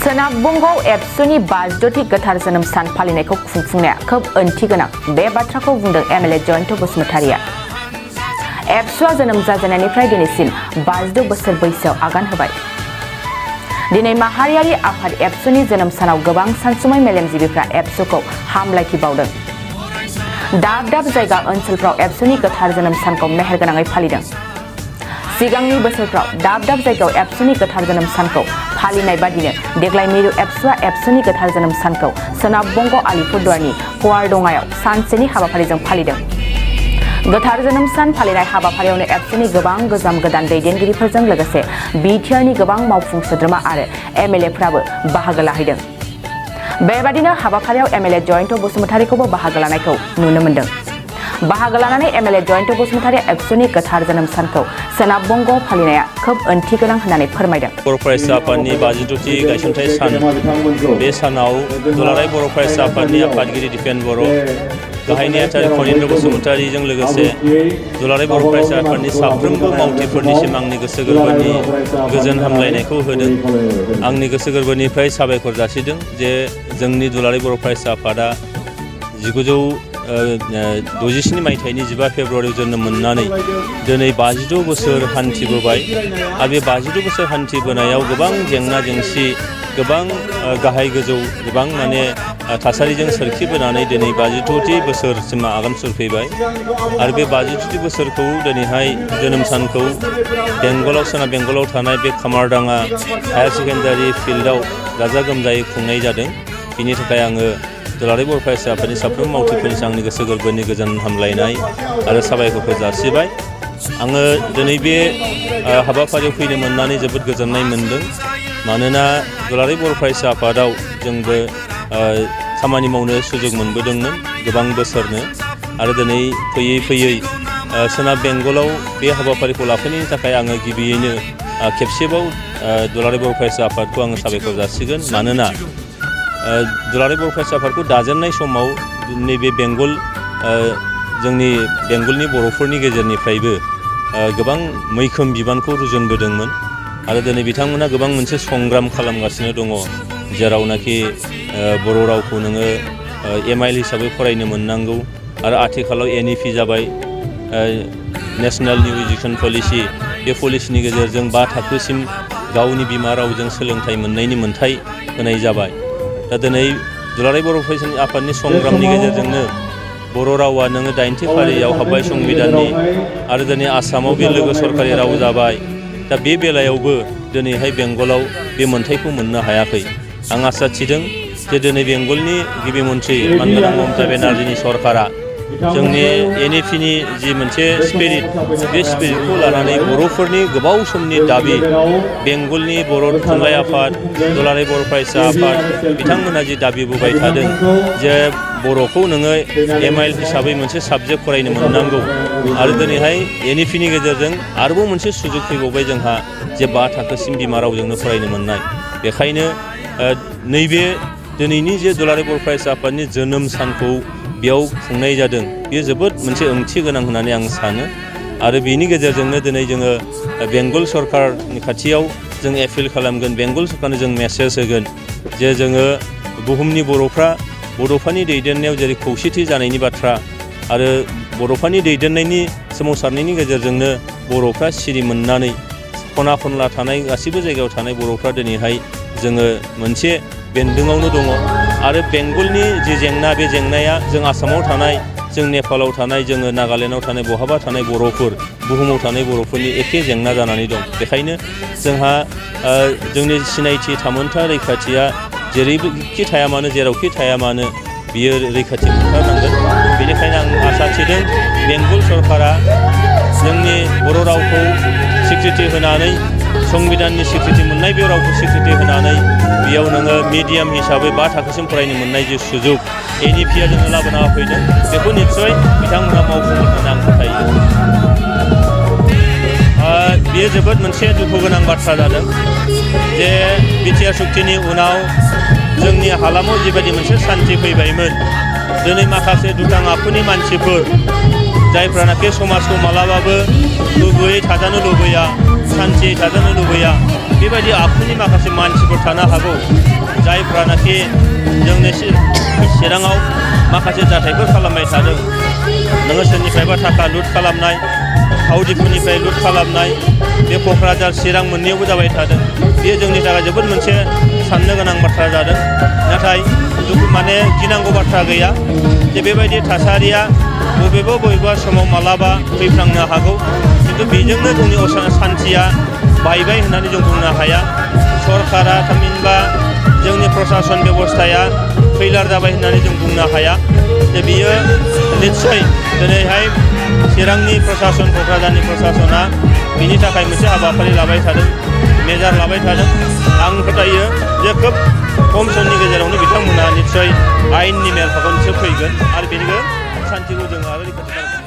सोनाब बंगआव एबसुनि 52थि गोथार जोनोम सान फालिनायखौ खुंफुंनाया खोब ओंथि गोनां बे बाथ्राखौ बुंदों एमएलए जयन बसुमतारिया। एबसुआ जोनोम जाजेननायनिफ्राय दिनैसिम 52 बोसोर बैसोआव आगान होबाय। दिनै माहारियारि आफाद एबसुनि जोनोम सानाव गोबां सानसुमै मेलेमजिबिफ्रा एबसुखौ हामलायथि बावदों। दाब दाब जायगा ओनसोलफ्राव एबसुनि गोथार जोनोम सानखौ मेहेरगोनाङै फालिदों। सिगांनि बोसोरफ्राव दाब दाब जायगायाव एबसुनि गोथार जोनोम सानखौ फालिनाय बादिनो देग्लाय मिरु एबसुआ एबसुनि गोथार जोनोम सानखौ सोनाब बंग आलिपुरदुवारनि कवारडंगायाव सानसेनि हाबाफारिजों फालिदों। गोथार जोनोम सान फालिनाय हाबाफारियावनो एबसुनि गोबां गोजाम गोदान दैदेनगिरिफोरजों लोगोसे बिटिआरनि गोबां मावफुं सोद्रोमा आरो एमएलएफ्राबो बाहागो लाहैदों। बेबादिनो हाबाफारियाव एमएलए जयन बसुमतारिखौबो बाहागो लानायखौ नुनो मोन्दों। बाहागो लानानै एमएलए जयन बसुमतारिया एबसुनि गोथार जोनोम सानखौ सोनाब बंगआव फालिनाया खोब ओंथि गोनां होननानै फोरमायदों। बर' फरायसा आफादनि 52थि गायसनथाय सान बे सानाव दुलाराय बर' फरायसा आफादनि आफादगिरि दिपेन बर' गाहाय नेहाथारि फणीन्द्र बसुमतारिजों लोगोसे दुलाराय बर' फरायसा आफादनि साफ्रोमबो मावथिफोरनिसिम आंनि गोसो गोरबोनि गोजोन हामलायनायखौ होदों। आंनि गोसो गोरबोनिफ्राय साबायखर जासिदों जे जोंनि दुलाराय बर' फरायसा आफादा 1967 मायथाइनि 15 फेब्रुवारियाव जोनोम मोननानै दिनै 52 बोसोर हान्थिबोबाय आरो बे 52 बोसोर हान्थिबोनायाव गोबां जेंना जेंसि गोबां गाहाय गोजौ गोबां थासारिजों सोरखिबोनानै दिनै 52थि बोसोरसिम आगान सुरफैबाय आरो बे 52थि बोसोरखौ दिनैहाय जोनोम सानखौ सोनाब बेंगलाव थानाय बे खामारडाङा हायार सेकेन्डारि फिल्डआव गाजा गोमजायै खुंनाय जादों। बिनि थाखाय आङो दुलाराय बर' फरायसा आफादनि साफ्रोम मावथिफोरनिसिम आंनि गोसो गोरबोनि गोजोन हामलायनाय आरो साबायखरखौ जासिबाय। आङो दिनै बे हाबाफारियाव फैनो मोननानै जोबोद गोजोननाय मोन्दों। मानोना दुलाराय बर' फरायसा आफादाव जोंबो खामानि मावनो सुजुग मोनबोदोंमोन गोबां बोसोरनो आरो दिनै फैयै फैयै सोनाब बेंगलाव बे हाबाफारिखौ लाफैनायनि थाखाय आङो गिबियैनो खेबसेबाव दुलाराय बर' फरायसा आफादखौ आङो साबायखर जासिगोन। मानोना दुलाराय बर' फरायसा आफादखौ दाजेननाय समाव नैबे बेंगल जोंनि बेंगलनि बर'फोरनि गेजेरनिफ्रायबो गोबां मैखोम बिबानखौ रुजुनबोदोंमोन आरो दिनै बिथांमोनहा गोबां मोनसे संग्राम खालामगासिनो दङ। जेरावनाखि बर' रावखौ नोङो एमआइएल हिसाबै फरायनो मोननांगौ आरो आथिखालाव एनइपि जाबाय नेशनेल निउ इडुकेसन पलिसि। बे पलिसिनि गेजेरजों 5 थाखोसिम गावनि बिमा रावजों सोलोंथाइ मोननायनि मोन्थाय होनाय जाबाय। दा दिनै दुलाराय बर' फरायसा आफादनि संग्रामनि गेजेरजोंनो बर' रावा नोङो 8थि फारियाव हाबबाय संबिधाननि आरो दिनै आसामाव बे लोगो सरकारि राव जाबाय। दा बे बेलायावबो दिनैहाय बेंगलाव बे मोन्थायखौ मोननो हायाखै। आं आसा थिदों जे दिनै बेंगलनि गिबि मन्थ्रि मानगोनां ममता बेनार्जीनि सरकारा जोंनि एनइपिनि जि मोनसे स्पिरिट बे स्पिरिटखौ लानानै बर'फोरनि गोबाव समनि दाबि बेंगलनि बर' थुनलाइ आफाद दुलाराय बर' फरायसा आफाद बिथांमोनहा जि दाबिबोबाय थादों जे बर'खौ नोङो एमआइएल हिसाबै मोनसे साबजेक्ट फरायनो मोननांगौ आरो दिनैहाय एनइपिनि गेजेरजों आरोबाव मोनसे सुजुग फैबावबाय जोंहा जे 5 थाखोसिम बिमा रावजोंनो फरायनो मोननाय। बेखायनो नैबे दिनैनि जे दुलाराय बर' फरायसा आफादनि जोनोम सानखौ बेयाव खुंनाय जादों बेयो जोबोद मोनसे ओंथि गोनां होननानै आं सानो आरो बेनि गेजेरजोंनो दिनै जोङो बेंगल सरकारनि खाथियाव जों एपिल खालामगोन, बेंगल सरकारनो जों मेसेज होगोन जे जोङो बुहुमनि बड'फानि दैदेननायाव जेरै खौसेथि जानायनि बाथ्रा आरो बड'फानि दैदेननायनि सोमावसारनायनि गेजेरजोंनो बर'फ्रा सिरि मोननानै खना खनला थानाय गासैबो जायगायाव थानाय बर'फ्रा दिनैहाय जोङो मोनसे बेन्दोङावनो दङ आरो बेंगलनि जि जेंना बे जेंनाया जों आसामाव थानाय जों नेपालाव थानाय जोङो नागालेण्डआव थानाय बहाबा थानाय बर'फोर बुहुमाव थानाय बर'फोरनि एखे जेंना जानानै दं। बेखायनो जोंहा जोंनि सिनायथि थामोन्था रैखाथिया जेरैखि थाया मानो जेरावखि थाया मानो बियो रैखाथि मोनथारनांगोन। बेनिखायनो आं आसा थिदों बेंगल सरकारा जोंनि बर' रावखौ स्वीकृति होनानै संबिधाननि स्वीकृति मोननाय बे रावखौ स्वीकृति होनानै बेयाव नोङो मिडियाम हिसाबै 5 थाखोसिम फरायनो मोननाय जे सुजुग एनइपिआ जोंनो लाबोना होफैदों बेखौ निस्सय बिथांमोना मावफुंगोन होननानै आं फोथायो। बेयो जोबोद मोनसे दुखु गोनां बाथ्रा जादों जे बिटिआर सुक्तिनि उनाव जोंनि हालामाव जिबायदि मोनसे सान्थि फैबायमोन दिनै माखासे दुथां आखुनि मानसिफोर जायफ्रानाखि समाजखौ मालाबाबो लुबैयै थाजानो लुबैया सान्थियै थाजानो लुबैया बेबायदि आखुनि माखासे मानसिफोर थानो हागौ जायफ्रानाखि जोंनि चिराङाव माखासे जाथायफोर खालामबाय थादों। नोङो सोरनिफ्रायबा थाखा लुट खालामनाय, हाउदिफोरनिफ्राय लुट खालामनाय, बे क'क्राझार चिरां मोननैयावबो जाबाय थादों। बेयो जोंनि थाखाय जोबोद मोनसे साननो गोनां बाथ्रा जादों। नाथाय माने गिनांगौ बाथ्रा गैया जे बेबायदि थासारिया बबेबा समाव मालाबा फैफ्लांनो हागौ। खिन्थु बेजोंनो जोंनि सान्थिया बायबाय होननानै जों बुंनो हाया। सरकारा थामहिनबा जोंनि प्रसासन बेबस्थाया फैलार जाबाय होननानै जों बुंनो हाया। जे बियो निस्सय दिनैहाय चिरांनि प्रसासन, क'क्राझारनि प्रसासना बिनि थाखाय मोनसे हाबाफारि लाबाय थादों, मेजार लाबाय थादों। आं फोथायो जे खोब खम समनि गेजेरावनो बिथांमोना निस्सय आयेननि मेल फाखनसो फैगोन आरो बेनिखौ सान्थिखौ जों आरो रैखाथि खालामगोन।